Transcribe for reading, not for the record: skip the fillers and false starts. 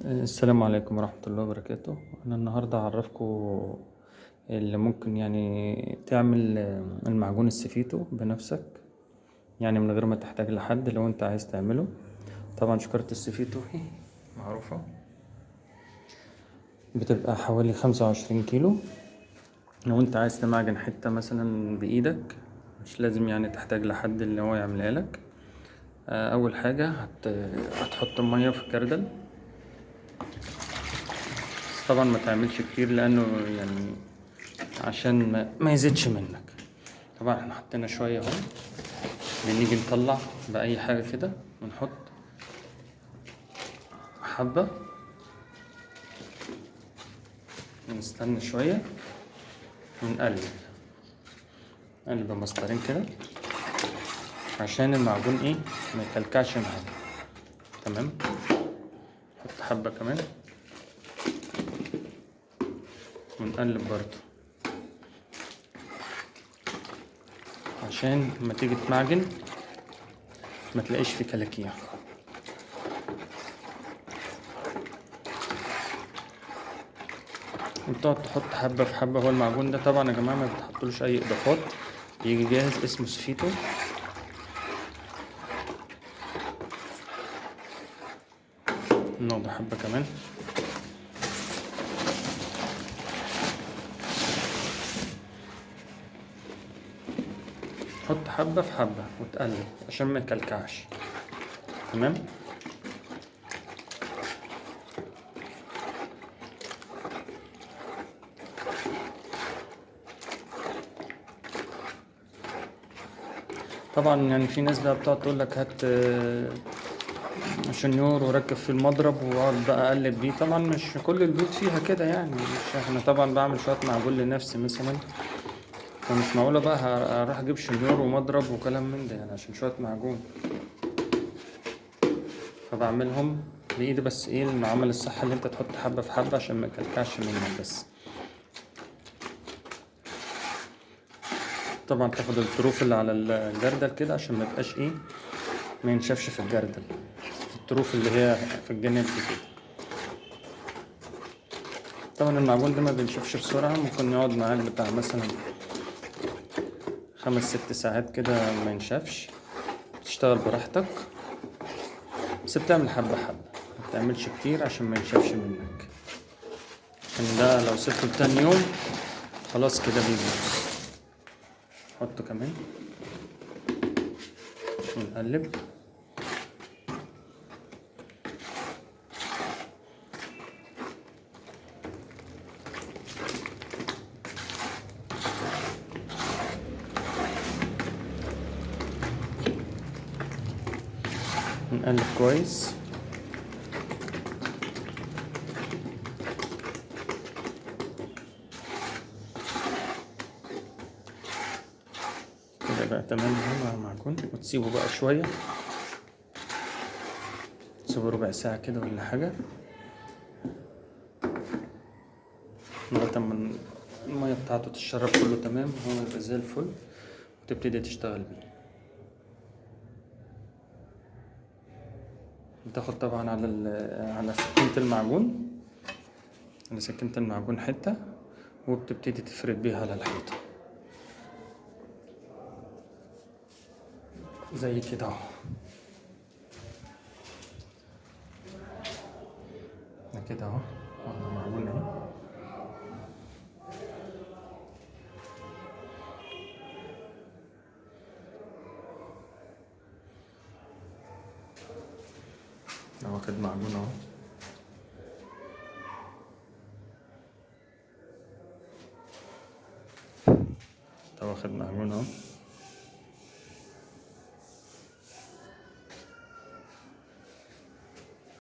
السلام عليكم ورحمة الله وبركاته. أنا النهاردة هعرفكم اللي ممكن يعني تعمل المعجون السفيتو بنفسك، يعني من غير ما تحتاج لحد لو انت عايز تعمله. طبعا شكارة السفيتو معروفة، بتبقى حوالي 25 كيلو. لو انت عايز تمعجن حتة مثلا بإيدك، مش لازم يعني تحتاج لحد اللي هو يعملها لك. أول حاجة هتحط المية في الجردل، بس طبعا ما تعملش كتير لأنه يعني عشان ما يزيدش منك. طبعا احنا حطينا شوية اهو، بنيجي نطلع بأي حاجة كده ونحط حبة ونستنى شوية ونقلب، نقلب بمسطرين كده عشان المعجون ايه ما يكلكعش معانا. تمام، نحط حبة كمان ونقلب برضو عشان لما تيجي تمعجن ما تلاقيش في كلاكيع. وتقعد تحط حبة في حبة. هو المعجون ده طبعا يا جماعة ما بتحطلوش أي إضافات، بيجي جاهز، اسمه سفيتو. ناخد حبة كمان، حط حبة في حبة وتقلب عشان ما يكلكعش. تمام، طبعا يعني في ناس بقى بتقعد تقول لك هات شنيور وركب في المضرب واقعد بقى اقلب بيه. طبعا مش كل البيوت فيها كده يعني، مش احنا طبعا بعمل شوية معجون لنفسي مثلا، فمش معقولة بقى هروح اجيب شنيور ومضرب وكلام من ده يعني عشان شوية معجون، فبعملهم بايدي. بس ايه المعامل الصح اللي انت تحط حبه في حبه عشان ما يكلكعش منك. بس طبعا تاخد الطروف اللي على الجردل كده عشان ما يبقاش ايه، ما ينشفش في الجردل، في الطروف اللي هي في الجانب دي كده. طبعا المعجون ده ما بينشفش بسرعة، ممكن يقعد معاك بتاع مثلا 5-6 ساعات كده ما ينشفش. تشتغل براحتك، بس بتعمل حبة حبة، ما بتعملش كتير عشان ما ينشفش منك، عشان ده لو سبته لتاني يوم خلاص كده بيبوظ. حطه كمان ونقلب. نقلب كويس. كده بقى تمام اهو مع المعجون. وتسيبه بقى شوية، تسيبه ربع ساعة كده ولا حاجة، لغاية اما المية بتاعته تتشرب كله تمام وهو يبقى زي الفل، وتبتدي تشتغل بيه. بتاخد طبعا على سكينة المعجون، على سكينة المعجون حتة، وبتبتدي تفرد بيها على الحيطة زي كده اهو. كده اهو معجون اهي. واخد معجون اهو. ده واخد معجون اهو.